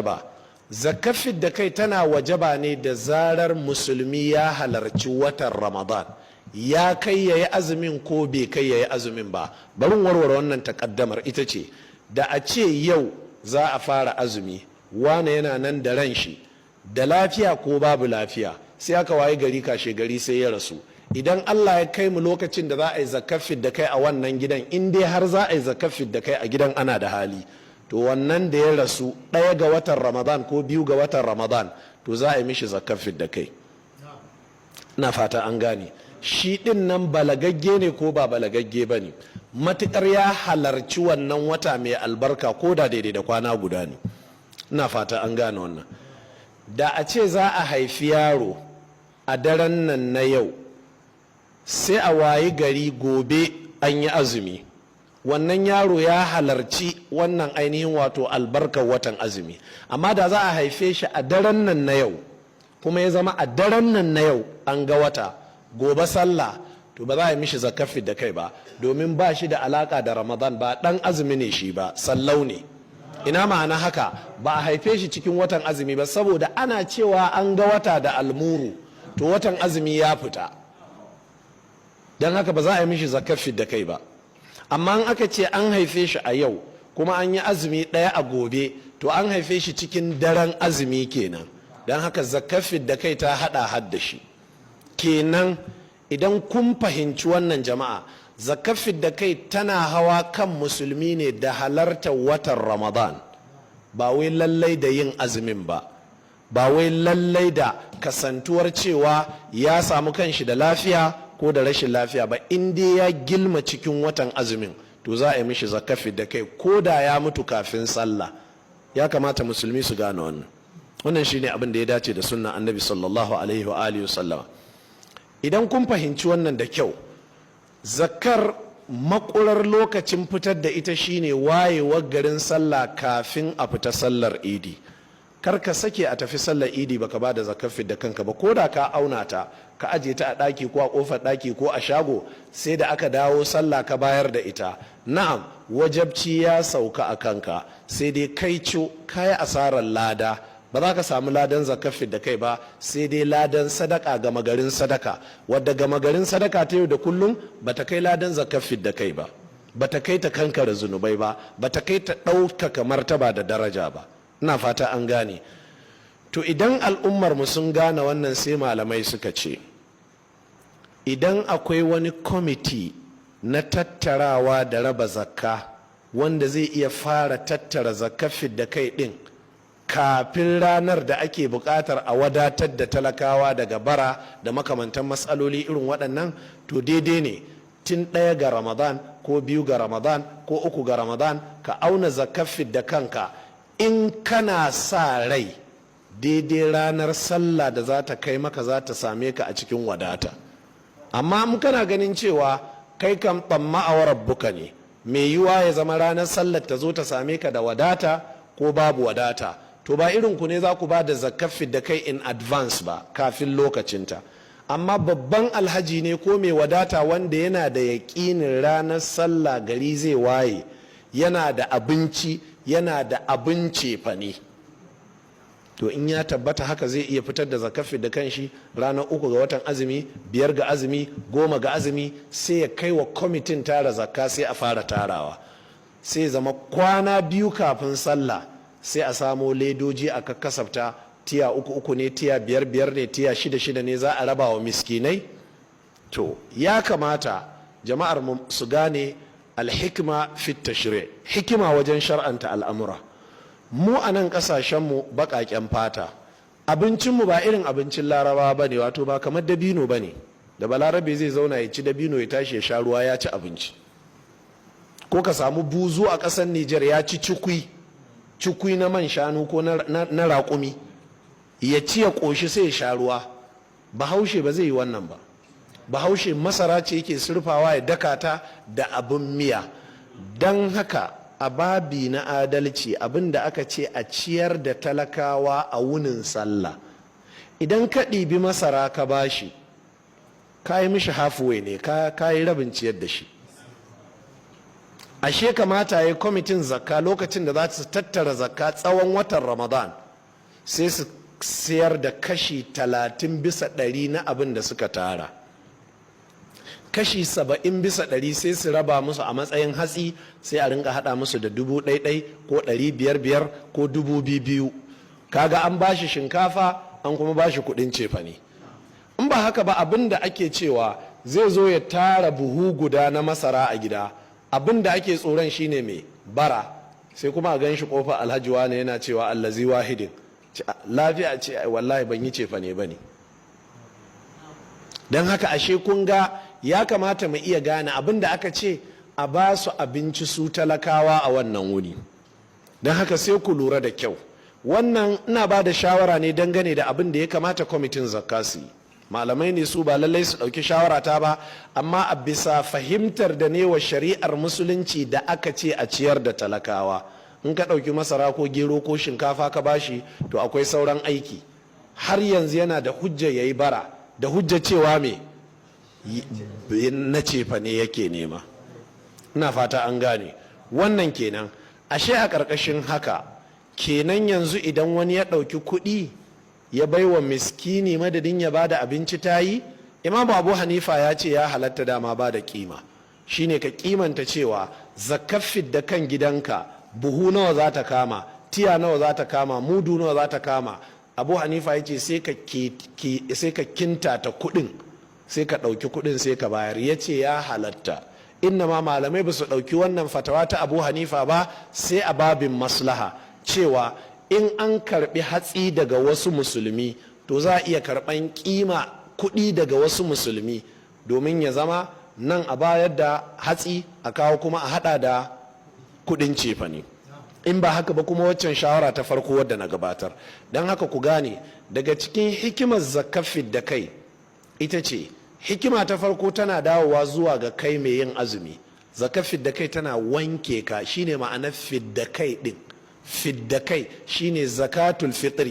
Ba zakkar da kai tana wajaba ne da zarar musulmi ya halarci watan Ramadan, ya kai ya yi azumin ko bai kai ya yi azumin ba. Barin warware wannan takaddamar. Ita ce, da a ce yau za a fara azumi, wane yana nan da ran shi da lafiya ko babu lafiya, sai aka waye gari kashe gari sai ya rasu. Idan Allah ya kai mu lokacin da za a yi zakkar da kai a wannan gidan, in dai har za a yi zakkar da kai a gidan ana da hali, to wannan da ya rasu 1 ga watan Ramadan ko 2 ga watan Ramadan, to za a yi mishi zakkar da kai. Ina fata an gane. Shi din nan balagagge ne ko ba balagagge ba ne, matukar ya halarci wannan wata mai albarka, ko da daidai da kwana guda ne. Ina fata an gane wannan. Da a ce za a haifi yaro a daren nan na yau, sai a wayi gari gobe an yi azumi, wannan yaro ya halarci wannan ainihin wato albarkar watan azumi. Amma da za a haife shi a daren nan na yau, kuma ya zama a daren nan na yau an ga wata, gobe sallah, to ba za a yi mishi zakkar da kai ba, domin ba shi da alaka da Ramadan, ba dan azumi ne shi ba, sallau ne. Ina ma'ana haka? Ba a haife shi cikin watan azumi ba, saboda ana cewa an ga wata da almuru, to watan azumi ya fita. Don haka ba za a yi mishi zakkar da kai ba. Amma in aka ce an haife shi a yau kuma an yi azumi ɗaya a gobe, to an haife shi cikin daren azumi kenan. Don haka zakkar da kai ta hada hadda shi kenan. Idan kun fahimci wannan, jama'a, zakkar da kai tana hawa kan musulmi ne da halartar watan Ramadan, ba wai lallai da yin azumin ba, ba wai lallai da kasantuwar cewa ya samu kanshi da lafiya ko da rashin lafiya ba. In dai ya gilma cikin watan azumin, to za a yi mishi zakkar da kai ko da ya mutu kafin sallah. Ya kamata musulmi su gane wannan. Wannan shine abin da ya dace da sunna Annabi sallallahu alaihi wa alihi sallama. Idan kun fahimci wannan da kyau, zakkar makurar lokacin fitar da ita shine wayewar garin sallah kafin a fita sallar Idi. Kar ka sake a tafi sallar Idi baka ba da zakkar da kanka ba. Ko da ka auna ta, ka aje ta a ɗaki ko a ƙofar ɗaki ko a shago, sai da aka dawo sallah ka bayar da ita, na'am, wajabci ya sauka a kanka. Sai dai kai co kayi asarar lada. Ba za ka samu ladan zakkar da kai ba, sai dai ladan sadaka, gama garin sadaka, wadda gama garin sadaka ta yau da kullum ba ta kai ladan zakkar da kai ba, ba ta kai ta kankare zunubai ba, ba ta kai ta ɗaukaka martaba da daraja ba. Ina fata an gane. To, idan al'ummar mu sun gane wannan, sai malamai suka ce idan akwai wani kwamiti na tattarawa da raba zakka wanda zai iya fara tattara zakkar da kai din kafin ranar da ake buƙatar a wadatar da talakawa daga bara da makamantan matsaloli irin waɗannan, to daidai ne tun 1 ga Ramadan ko 2 ga Ramadan ko 3 ga Ramadan ka auna zakkar da kanka, in kana sa rai daidai ranar sallah da za ta kai maka za ta same ka a cikin wadata. Amma in kana ganin cewa kai kam tsamma'awar rabbuka ne, mai yiwa ya zama ranar sallar ta zo ta same ka da wadata ko babu wadata, to ba irin ku ne za ku ba da zakkar da kai in advance ba, kafin lokacinta. Amma babban alhaji ne ko mai wadata wanda yana da yaƙinin ranar sallah gari zai waye yana da abinci, yana da abin cefane, to in ya tabbata haka, zai iya fitar da zakkar da kanshi ranar 3 ga watan azumi, 5 ga azumi, 10 ga azumi, sai ya kai wa kwamitin tara zakka, sai a fara tarawa. Sai zama kwana 2 kafin sallah sai a samo ledoji a kakkasafta, tiya uku uku ne, tiya biyar biyar ne, tiya shida shida ne, za a raba wa miskinai. To, ya kamata jama'ar su gane alhikma fit tashri', hikima wajen shar'anta al'amura. Mu a nan kasashenmu baƙaƙen fata, abincinmu ba irin abincin Larabawa ba ne, wato ba kamar dabino ba ne da Balarabe zai zauna ya ci dabino, ya tashi ya sha ruwa, ya ci abinci. Ko ka samu buzu a ƙasar Nijar ya ci cukwi, cukwi na man shanu ko na raƙumi, ya ci ya ƙoshi, sai ya sha ruwa. Bahaushe ba zai yi wannan ba. Bahaushe masara ce yake surfawa ya daka ta da abin miya. Don haka a babi na adalci, abin da aka ce a ciyar da talakawa a wunin sallah, idan ka ɗibi masara ka bashi, ka yi mishi halfway ne, ka yi rabin ciyar da shi. Ashe kamata ya kwamitin zakka, lokacin da za su tattara zakka tsawon watan Ramadan, sai su sayar da kashi 30% na abin da suka tara. Kashi 70% sai su raba musu a matsayin hatsi, sai a rinka hada musu da 1000 ko 500 ko 2000. Kaga an bashi shinkafa, an kuma bashi kudin cefane. In ba haka ba, abin da ake cewa zai zo ya tara buhu guda na masara a gida, abin da ake tsoron shine mai bara, sai kuma a gan shi kofa Alhaji Wane yana cewa "Allazi wahidin lafiya?" Ce, "Wallahi ban yi cefane ba ne." Don haka ashe kun ga ya kamata mu iya gane abin da aka ce a ba su abinci su talakawa a wannan wuri. Don haka sai ku lura da kyau. Wannan ina ba da shawara ne dangane da abin da ya kamata kwamitin zakka su yi. Malamai ne su, ba lallai su ɗauki shawara ta ba, amma a bisa fahimtar da ne wa shari'ar Musulunci da aka ce a ciyar da talakawa, in ka ɗauki masara ko gero ko shinkafa ka bashi, to akwai sauran aiki. Har yanzu yana da hujja ya yi bara da hujja cewa me na cefa ne yake nema. Ina fata an gane wannan. Kenan ashe a ƙarƙashin haka kenan, yanzu idan wani ya ɗauki kuɗi ya baiwa miskini madadin ya bada abinci, ta yi. Imamu Abu Hanifa ya ce ya halatta dama ba da kima, shine ka kimanta cewa zakkar da kan gidanka buhu nawa za ta kama, tiya nawa za ta kama, mudu nawa za ta kama. Abu Hanifa ya ce sai ka kintata kuɗin, sai ka ɗauki kuɗin sai ka bayar. Ya ce ya halatta. Inna ma malamai ba su ɗauki wannan fatawa ta Abu Hanifa ba sai a babin maslaha, cewa in an karbi hatsi daga wasu musulmi, to za a iya karban kima kuɗi daga wasu musulmi, domin ya zama nan a bayar da hatsi, a kawo kuma a hada da kuɗin cefane. In ba haka ba kuma, waccan shawara ta farko wadda na gabatar. Don haka ku gane, daga cikin hikimar zakkar da kai ita ce hikima ta farko, tana dawowa zuwa ga kai mai yin azumi. Zakkar fidda kai tana wanke ka, shine ma'anar fidda kai din. Fidda kai shine zakatul fitri.